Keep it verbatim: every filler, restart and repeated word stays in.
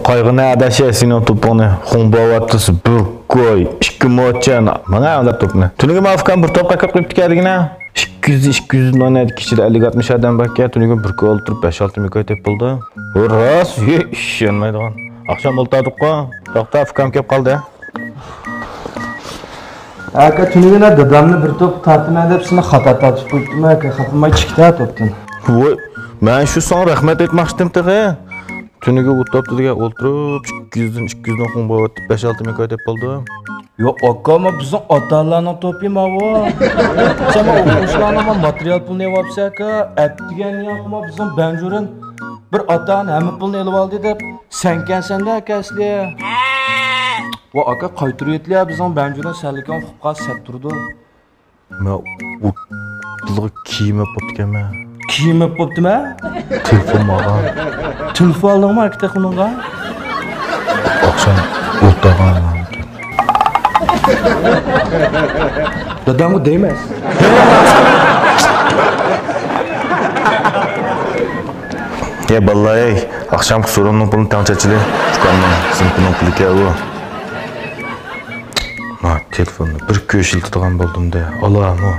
قايغىنى ئەدەشە سېنىڭ توپۇڭنى. خۇڭباۋاتىس بىر كوي، ئىككى موچەن. ماڭا ئەۋلاد توپنى. تۈنۈگە ماۋۇ ئۇكام بىر توپ قاكاپ قويۇپتىكەن دېگىنە. ئىككى يۈز، ئىككى يۈز نون ئەدىكى ئىچىدە ئەللىك ئاتمىش ئادەم باركەن. تۈنۈگە بىر كوي ئولتۇرۇپ بەش ئالتە مىكاي تېپىپ بولدى. راست، ئىشەنمەيدىغان. ئاخشام ئولتۇردۇققۇ. توختا، ئۇكام كېلىپ قالدى. ئاكا، تۈنۈگۈنە دادامنى بىر توپ تارتىمەن دەپ سېنى خاتا تارتىپ قويۇپتىمەن ئاكا، خاپىماي چىقتى توپتىن. ۋوي، مەن شۇ ساڭا رەھمەت ئېيتماقچىدىم تېخى. تۈنۈگۈن ئۇ توپتا دېگەن ئولتۇرۇپ، ئىككى يۈزدىن، ئىككى يۈزدىن خۇڭباۋاتىپ بەش ئالتە مىكاي تېپىپ بولدى. يا ئاكا، ما بىزنىڭ ئاتا-ئانىلارنىڭ توپى ماۋۇ. سەن ما ئوقۇغۇچىلارنىڭ ما ماتېرىيال پۇلىنى ئېلىۋاپسەن ئاكا. ئەتىگەن ياقما بىزنىڭ بەنجۇرىن بىر ئاتا-ئانا ھەممە پۇلنى ئېلىۋالدى دەپ سەنكەنسەن-دە ئاكا ئەسلى. ۋا ئاكا، قايتۇرۇۋېتىلە، بىزنىڭ بەنجۇرىن سەللىكەن قۇپقا سەت تۇرىدۇ. مەن ئۇ قىزغا كىيىم ئېلىپ بوپتىكەنمەن. كىيىم ئېلىپ بوپتىمەن؟ تېلېفون ئالغان. تېلېفون ئالدىڭمۇ ئاكا تېخى ئۇنىڭغا؟ ئاخشام ئولتۇرغان. داداڭغا دەيمەن. يا بالىلار، ئەي، ئاخشامقى سورۇننىڭ پۇلىنى تەڭ چاچىلى. ئۇكامنىڭ سىنىپىنىڭ پۇلىكەن ئۇ. ما تېلېفوننى بىر كۆشىلتىدىغان بولدۇم-دە، ئالامۇ؟